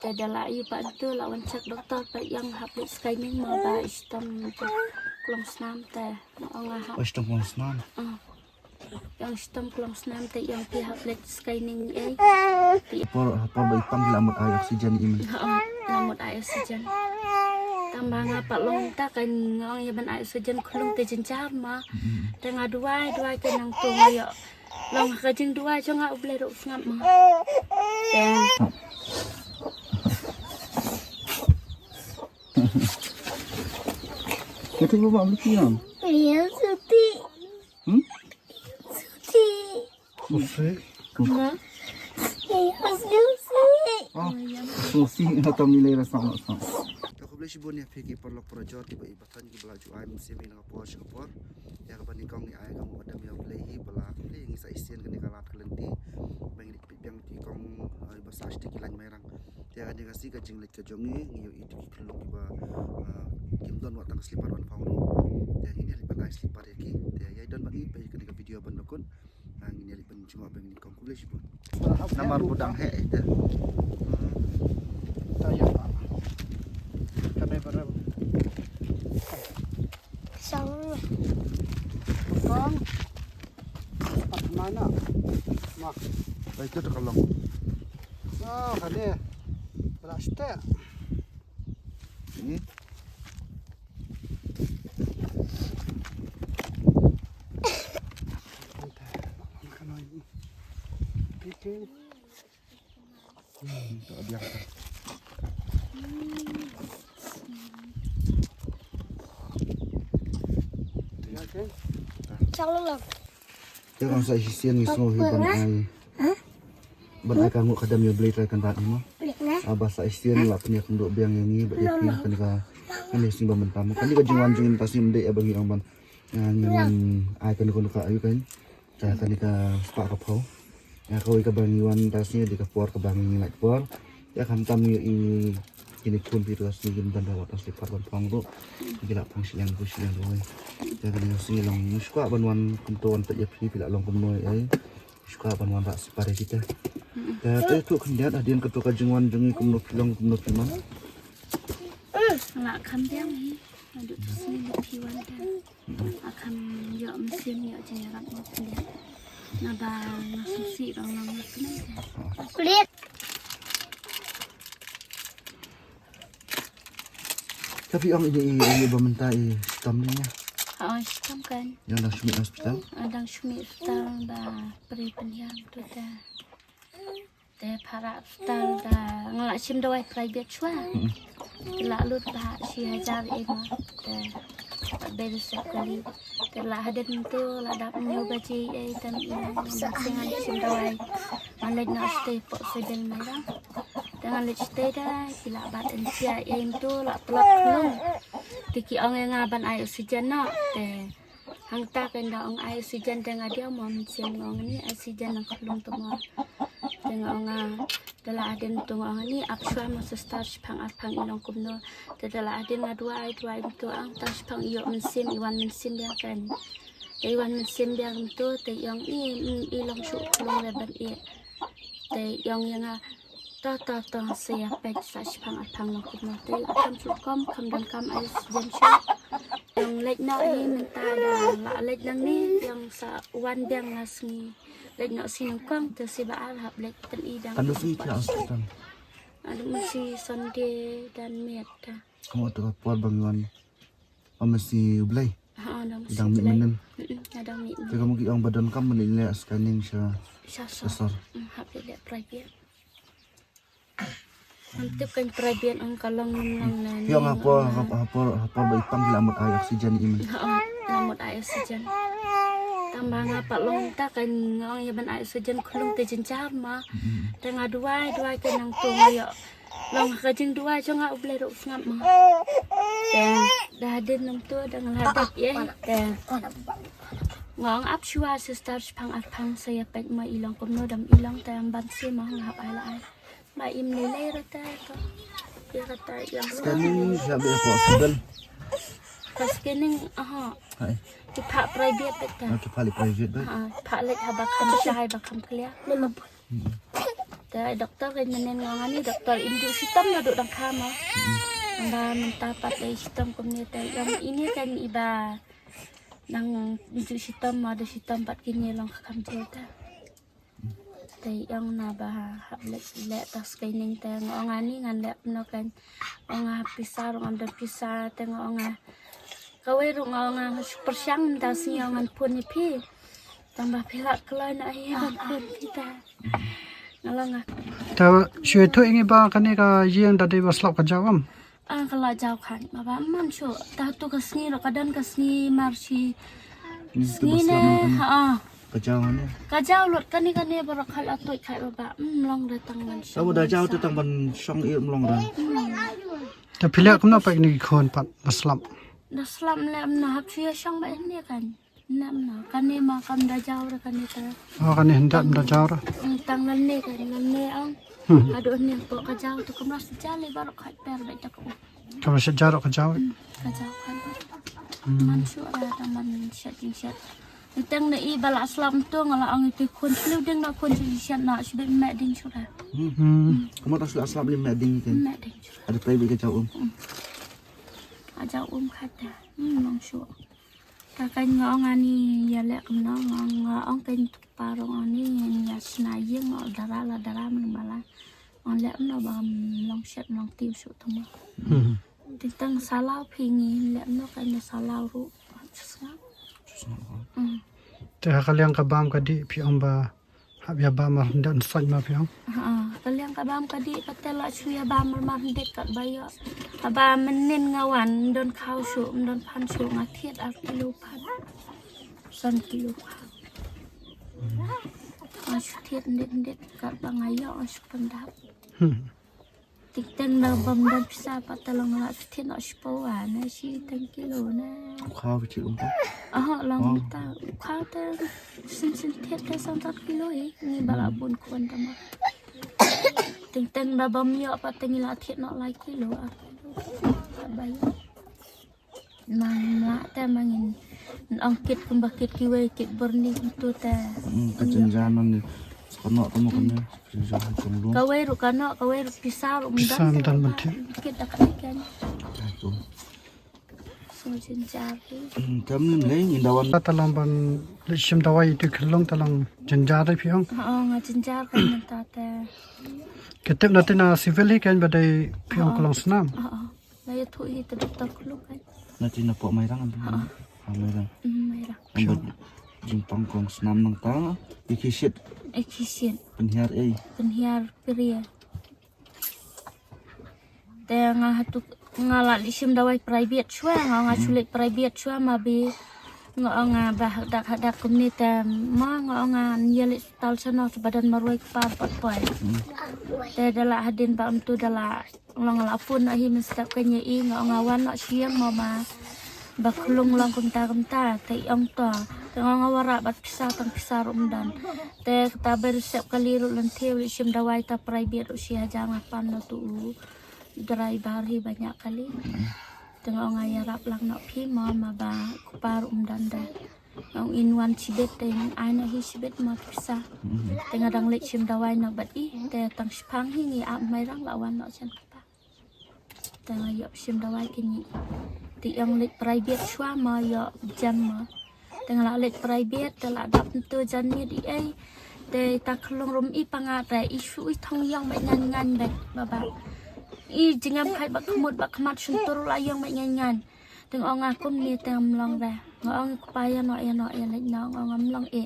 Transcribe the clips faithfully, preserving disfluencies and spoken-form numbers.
Te da la ïoh pat tu la wan check doktor pat ïong hap leit scanning mo ba i shitom klong snam te. Ong nga hap. Ba shitom klong snam. Ah. Ïong shitom klong snam te ïong phi hap leit scanning ei. Por por ba i pang la mut ai oxygen i men. Ha, la mut ai oxygen. Tang ba nga pat long ta kan ngong ïa ban ai oxygen khlung te jynjar ma. Te nga duwai duwai te nang tu nga ïoh. Long ka jingduwai jong nga U Blei ruh sngap ma. Te Kete ba ba mesti kan? Iya, Suti. Hmm? Suti. Susi. Ma. Iya, Susi. Ah, Susi na tam nilai rasa nak sang. Ka khublei shibun ïa phi ki paralok parajor kiba i batan kiba la ju ai mynsiem ïa nga por sha ka por. Ïa kaba nyngkong ngi ai ka nguh adam ïa U Blei hi ba la U Blei ngi sa isien kane ka lad ka lynti. Ba ngi dei peit biang ki kong, eh, ba sa sdie ki lain Mairang. Te kane ka sngi ka jingleit ka jong ngi ngi ïohi ïa ki khyllung kiba, ah, kim don wat tang slipar wan phong ruh. Te ngin ïa leit ban ai slipar ïa ki. Te ïa don bad ngi peit kane ka video ban da kut. Ah, ngin ïa leit ban jngoh ba ngin kong khublei shibun. Namar ba dang heh ïa te. Hmm. Ta ïa ba. Kane ba rem. Sang. Kong. Pat mana? Mak. Bai tu ka long. Oh, kane. Plastik. Ini. Oke. Hmm, tak ada yang. Oke. Insya Allah. Te kan sa shisien ngi sngew hi ban ai. Ban ai ka nguh ka dam ïa U Blei Trai Kynrad hi mo. Ah, ba sa shisien la pynïaid kumjuh biang ïa ngi bad ïa phi kane ka, kane ka sngi ba mynta mo. Kane ka jingwan jong ngi mynta sngi ym dei ba ngi ong ban, ah, ngi wan ai kane ka, kane ka ayu kan. Ka, kane ka spah ka phew. Ïa kawei kaba ngi wan mynta sngi dei ka por kaba ngi lait por. Ïa khamtam ngi ïohi kine khun phi tu ka sngi kim don da wat tang slipar ban phong ruh. Ki la phong shiliang ruh shiliang ruh. Ïa kane ka sngi long ngi shu kwah ban wan kumto wan peit ïa phi phi la long kumno ïa. Shu kwah ban wan rah slipar ïa kita. Te te tu khyndiat hadien kato ka jingwan jong ngi kumno phi long kumno phi man. Nga la kham biang hi. Naduh tu sngi ba phi wan te. Nga kham ïoh mynsiem ïoh jingïarap mo khyndiat. Naba nga sngewsih ba nga long nga kynai te. Kulit. Te phi ong ïa i, i ba mynta i shitom ne ïa? Ha, shitom kan. Ïa dang shu mih hospital? Ah, dang shu mih hospital ba pyrshah pynhiar tu te. Te pharah hospital da nga la shim dawai private shuwa. Ki la lut ba shi hajar ei ma. Te ba dei sep kali. Te la hadien tu la dap hynñiew baje ei te i ngan shim dawai. Ngan leit noh shatei poh Civil Mairang. Te ngan leit shatei da ki la bat NCI ei tu la tlot khlung. Te ki ong ïa nga ban ai oxygen noh. Te hangta kan da ong ai oxygen te nga diaw mo mynsiem nga ong ni ai oxygen nang khlung te mo. Te nga ong nga te la hadien tu nga ong ni ap shuwa mo sister shiphang arphang i long kumno. Te da la hadien nga duwai duwai mynta hangta shiphang i ïoh mynsiem i wan mynsiem biang kan. Te i wan mynsiem biang mynta te i ong i, i long shuh khlung le ban i. Te i ong ïa nga to to to sa ïa peit sa shiphang arphang long kumno te kham shu kham kham donkam ai oxygen shuh. Ïong leit noh hi mynta da la leit nangne ïong sa wan biang la sngi. Leit noh shi nyngkong te shi ba ar hap leit pyn-i dang. Katno sngi phi la hospital? Aduh, mynshi Sunday dan miet ta. Ka mut ka por ba ngi wan. Ba mynshi U Blei. Ha, dang mynshi U Blei. Dang mih mynnin. Mm-mm, dang mih mynnin. Te ka mut ki ong ba donkam ban leit leh scanning sha, sha sor. Sha sor. Mm, hap leit leh private. Ngam tip kan private ong ka long long na. Phi ong ha por, ha por, ha por ba i pang ki la mut ai oxygen i men. Ha, la mut ai oxygen. Tang ba nga pat long ta kan ngong ïa ban ai oxygen khlung te jynjar ma. Te nga duwai duwai te nang tu nga ïoh. Long ka jingduwai jong nga U Blei ruh sngap ma. Te da hadien nang tu da nga la dep ïa te. Nga ong ap shuwa sister shiphang arphang sa ïa peit ma i long kumno dam i long te am ban si ma nga hap ai la ai. Ba im lei lei rata to. Ïa rata ïa. Scanning ïa be ko hospital. Ka scanning aha. Hai. Ki pha private beta. Ah, ki pha li private beta. Ah, pha leit ha ba kham shai ba kham clear. Hmm. Te doktor kan mynnin nga ong ani doktor im ju shitom na duk dang kha ma. Ba mynta pat ei shitom kumne te ong ini kan iba nang ju shitom ma da shitom pat kine long kham jil ta. Te ong na ba hap lek lek ta screening te nga ong ani ngan lek no kan ong ha pisa rong am da pisa te nga ong a kawei rong nga ong a super shang da si ong an pun ni pi. Tang ba pila kloi na ai ban pun kita. Nga long a. Ta shu tu ingi ba kane ka ïing da dei ba slap ka jaw am. Ang ka la jaw khan ma ba man shu ta tu ka sngi ro ka dan ka sngi mar shi sngi ne ha. Ka jaw ne. Ka jaw lut kane kane ba ro kha la tu kha ba ba long da tang man shu. Ta ba da jaw tu tang ban shong i long da. Ta pila kumno pa ni khon pat da slap. Da slap le am na hap shu ya shong ba ne kan. Nam na kane ma kam da jaw ra kane ta. Oh kane hynda da jaw ra. Tang nan ne kan nan ne ang. Ado ne ko ka jaw tu kam ras jale barok khat per ba ta ko. Kam ras jaw ka jaw. Ka jaw kan. Man shu ra ta man shat ding shat. Tang na i bala slam tu ngala ang i pi khun slu ding na khun shat na shu me ding shu ra. Hmm. Kamu tak slam ni me ding kan. Me ding shu. Ada pai bi ka jaw um. A jaw um khat ta. Hmm long shu. Ka kan nga ong ani ya lek kumno nga ong kan tu parong ani ya sna yeng ol dara la dara men bala. Ong lek kumno ba long shet long tiu shu tuma. Tentang salau phi ngi lek kumno kan ya salau ru. Te ha ka liang ka bam ka di phi ong ba hap ya bam mar hyndet sait ma phi ong. Ha ka liang ka bam ka di ka te la shu ya bam mar mar hyndet kat ba yo. Haba mynnin nga wan don khaw shu don phan shu nga thied ar kilo phan. San kilo phan. Nga shu thied hyndet hyndet kat ba nga yo nga shu pyndap. Tik teng da bam da pisa pa ta long la thied no shu pa wa na shi teng kilo na. Khaw bi thied um ta. Aha long ta khaw ta sin sin thied ta san ta kilo i ni bala bun khon ta ma. Teng teng da bam yo pa teng la thied no lai kilo a. Ba yo. Mang ma te mangin ong kit kumba kit kiwei kit borni kumtu te. Ka jynjar nan ni. Kano tamo kane. Jynjar ha kumlung. Kawei ru kano kawei ru pisa ru. Pisa mdan ban thied. Kit da ka ikan. So jynjar ki. Kam ni leng indawan. Ta long ban leit shim dawai itu khlong ta long jynjar dei phi ong. Ha nga jynjar kan mynta te. Ki tip na te na civil hi kan ba dei phi ong ka long snam. Ha. La ya thu hi te doktor khluk kan. Na ti na pok Mairang am. Ha Mairang. Mairang. Am ba jingpang kong snam nang ta. Iki shit. Iki shit. Pynhiar ei. Pynhiar pria. Te nga hatu nga la li shim dawai private shwa nga nga shu leit private shwa ma bi nga ong nga ba hadak hadak kumne te ma nga ong nga ya leit tal shano te badan marwai kpar pat poi. Te da la hadin ba um tu da la Long la phone na hi mynstep ka nyi i nga ong nga wan noh shiang mo ma. Ba khlung long kumta kumta te i ong to. Te nga ong nga warap bad pisa tang pisa ruh ym don. Te kata ba resep kali ruh lynti u leit shim dawai ta private ruh shi hajar nga pan noh tu u driver hi ba ñiah kali. Te nga ong nga ïarap lang noh phi mo ma ba kpa ruh ym don de. Nga ong in wan shibit te in ai noh hi shibit mo pisa. Te nga dang leit shim dawai noh bad i te tang shipang hi ngi ap Mairang la wan noh shen kpa. Te nga ïoh shim dawai kine. Te ïong leit private shwa ma ïoh jan ma. Te nga la leit private te la dap ntu jan miet i ei. Te ta khlong rum i pangat te i shu i thong ïong ba ngan ngan ba ba. I jingam khai ba khmut ba khmat shun tur la ïong ba ngan ngan. Te nga ong nga kumne te ngam long re. Nga ong kpa ïa no ïa no ïa leit no nga ong ngam long e.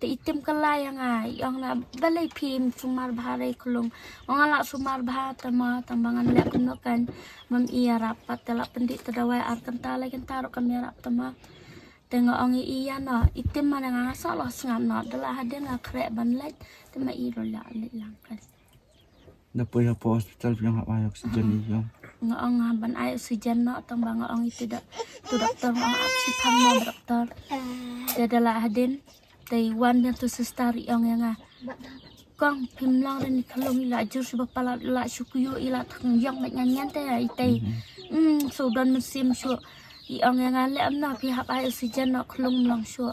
Te i tim kylla ïa nga i ong na balei phim sumar bha re khlung. Ong nga la sumar bha te ma tang ba ngan leh kumno kan. Mam i ïarap pat te la pyndih te dawai ar kynta lai kynta ruh kam ïarap te ma. Te nga ong i ïa no i tim ma nga nga sa lo sngap no da la hadien nga khreh ban leit te ma i ruh la leit lang kan. Da poi hapoh hospital phi ong hap ai oxygen i ong. Nga ong nga ban ai oxygen no tang ba nga ong itu da tu doktor nga ong ap shipang mo doktor. Te da la hadin te i wan biang tu sister i ong ïa nga. Kong phim long re ni khlung i la jur shu ba palat i la shu kuyu i la thang ïong met ngan ngan te i te. Mm so don mynsiem shu i ong ïa nga leh am no phi hap ai oxygen no khlung long shu.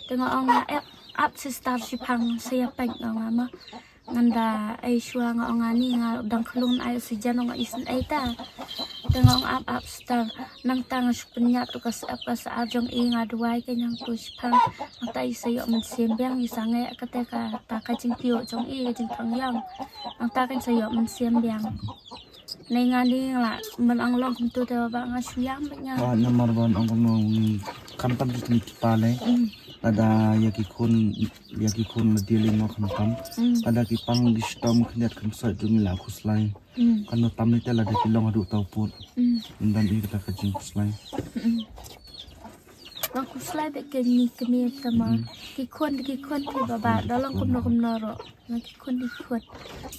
Te nga ong nga ep ap sister shipang sa ïa pek nga nga ma. Ngan da ai shuwa nga ong ani nga dang khlung ai oxygen ong isynei ta. Te nga ong ap ap star. Nangta nga shu pynïap tu ka sep ka sa jong i nga duwai ka nyang tu shipang. Nangta i sa ïoh mynsiem biang i sa ngeh kata kata ka jingpyut jong i ka jingpang yang. Nangta kan sa ïoh mynsiem biang. Nei nga ni nga la man ong long kumtu te ba nga shu ïam ba nga. Ah, namar ban ong kumno ngi kam tam ki kni ki pale. Mm. Lada ïa ki khun ïa ki khun la dealing mo kam tam. Mm. Lada ki pang ki shitom khyndiat khynsoit tu ngi la khuslai. Mm. Kan no tam ni te lada ki long haduh tau put. Mm. Ndan i kata ka jingkhuslai. Mm. Ba khuslai ba ken ni kmie tama. Mm. Ki khun ki khun ki ba ba da long kumno kumno ro. Na ki khun ki khun.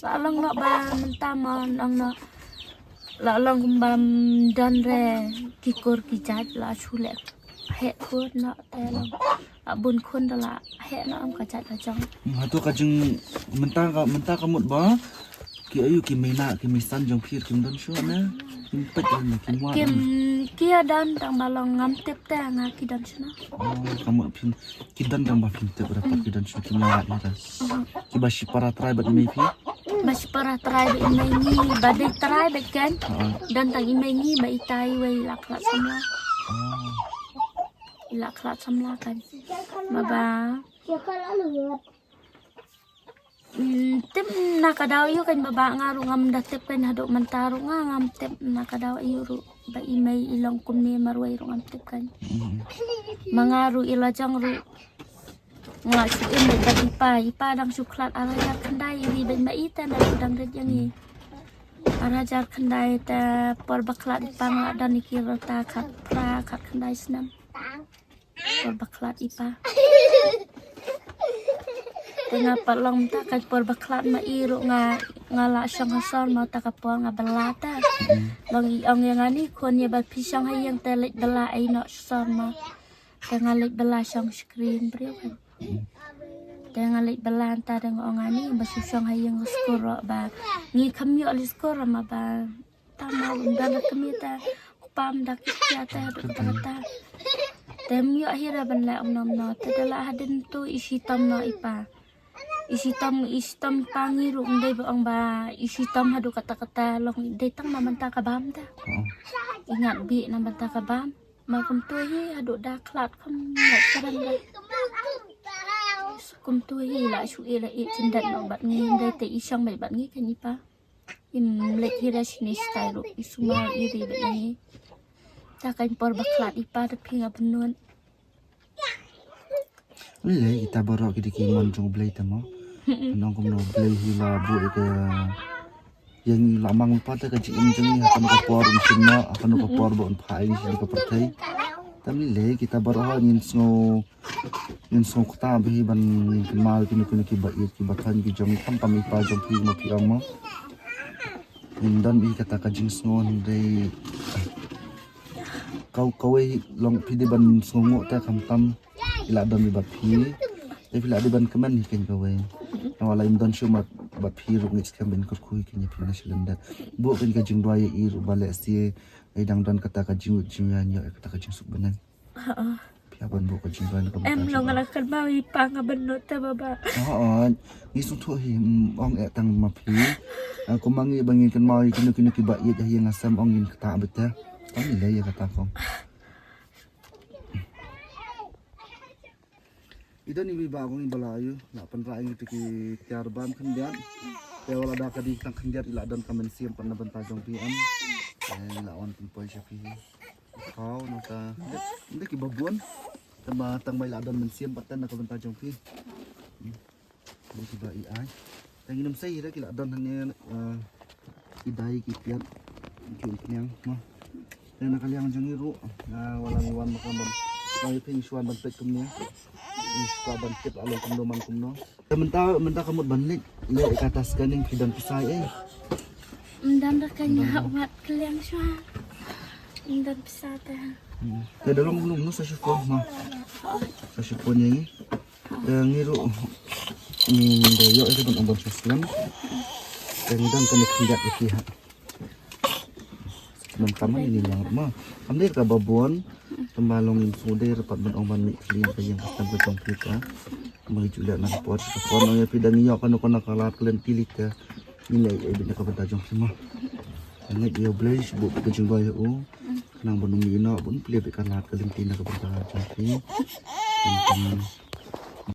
Ba long no ba mynta ma long no. La long kum ba don re ki kur ki jait la shu leh. Heh khun no te long. La bun khun da la heh no am ka jait la jong. Hmm, hato ka jing mynta ka mynta ka mut ba ki ayu ki mei na ki mei san jong phi kim don shuh na. Kim pet na ki muat. Kim ki ya don tang ba long ngam tip te nga ki don shuh na. Oh, ka mut phi ki don tang ba phi tip ra pat ki don shuh ki muat ni ta. Ki ba shi para trai bad mei phi. Ba shi para trai bad mei ni ba dei trai bad kan. Ha. Don tang i mei ni ba i tai wei lak lak samla. Oh. I lak lak samla kan. Ma ba. Mm, tip na ka daw ïu kan ba ba nga ruh ngam da tip kan haduh mynta ruh nga ngam tip na ka daw ïu ruh ba i mei i long kumne marwei ruh ngam tip kan. Mm. Ma nga ruh i la jong ruh nga shu im ba i pa i pa dang shu khlad ar hajar khyndai i ri ba i mei i ta na ruh dang rit ïa ngi. Ar hajar khyndai ta por ba khlad i pa nga don i ki rota khat pra khat khyndai snem. Por ba khlad i pa. Te nga pat long mynta ka por ba khlad ma i ruh nga nga la shong ha sor ma ta ka por nga bylla ta. Long i ong ïa nga ni khun ïa ba phi shong ha ïing te leit bylla ai noh sor ma. Te nga leit bylla shong screen briew kan. Te nga leit bylla ta dang ong nga ni ba shu shong ha ïing skur ruh ba ngi kham ïoh leit skur ma ba Tama un da la kmie ta. Kpa um da kit ïa ta haduh katta katta. Te ym ïoh hi ra ban leh kumno kumno. Te da la hadien to i shitom noh i pa. I shitom i shitom pa ngi ruh ym dei ba ong ba i shitom haduh katta katta long i dei tang na bynta ka bam ta. I ngat bih na bynta ka bam. Ma kumto hi haduh da khlad kham leh kren da. Kumto hi la shu i la i chyndet noh bad ngi ym dei te i shong bad bad ngi kan i pa. Im leit hi ra shini stai ruh i sumar i ri bad ngi. Ta kan por ba khlad i pa da phi nga bynnud. Lei kita baroh ki dei ki mon jong U Blei ta mo. Nong kumno U Blei hi la buh ïa ka ïa ngi la mang lypa ta ka jingim jong ngi ha kano ka por un shim noh ha kano ka por ba un phah ïa ngi sha ka pyrthei. Tam lei kita baroh ngin sngew Ngin sngewkta bha hi ban ngin kynmaw ïa kino kino kiba ïeit kiba thoh ki jong ngi khamtam i pa jong phi ma phi ong mo. Ngin don bha hi kata ka jingsngew hynrei ka kawei long phi dei ban sngewnguh te khamtam i la don bad phi. Te phi la dei ban kmen hi kein kawei. Nga wat la im don shuh ma bad phi ruh ngeit skhem ban kyrkhu hi kein ïa phi na shalyndet. Buh kein ka jingduwai ïa i ruh ba lehse i dang don kata ka jingwit jingwan ïa kata ka jingsuk bneng. Phi hap ban buh ka jingduwai na ka bynta. Em long ala kynmaw i pa nga bynnud te baba. Hooid. Ngi sngewthuh hi, mm, ong eh tang ma phi. Ah, kumba ngi ba ngin kynmaw ïa kino kino kiba ïeit ha ïing ha sem ong ngin kata beit te. Tang ngi leh ïa kata kong. I don iwei ba kong i ba la ïoh la pynrah ïa ngi te ki tiar bam khyndiat. Te wat la da ka dei tang khyndiat i la don ka mynsiem pat na bynta jong phi em. Eh, la wan pynpoi sha phi. Khaw nangta. Nda kiba bun. Tangba tang ba i la don mynsiem pat na ka bynta jong phi. Hmm. Nda kiba i ai. Tang ngin ym sei ïa ki la don hangne, eh, ki dai ki piat. Ki umphniang mo. Te na ka liang jong ngi ruh, eh, wat la ngi wan ma ka ban. Ngi phi ngi shu wan ban peit kumne. Ngi shu kwah ban tip la long kumno man kumno. Te mynta, mynta ka mut ban leit, leit ïa kata scanning phi don pisa ei. Ym don da ka, nga hap wad ka liang shuwa. Ym don pisa te. Hmm. Te da long kumno kumno sa shu phone ma. Sa shu phone ïa ngi. Te ngi ruh, hmm, da ïoh ïa ka ban ong ban shu slem. Te ngi don kane khyndiat ïa ki ha. Nang kam ni liang ma. Kam dei ka ba bun. Tangba long ngin sngewdei pat ban ong ban mih khlieh ka ïing ka sem ka jong phi ka. Mai ju leh na ka por, ka por nang ïa phi dang ïoh kano kano ka lad ka lynti lei te. Ngi leh ïa bit na ka bynta jong phi mo. Nga ïa U Blei shu buh ka jingduwai ïa u. Khnang ba ngi ïoh ban plie beit ka lad ka lynti na ka bynta jong phi. Tang tang.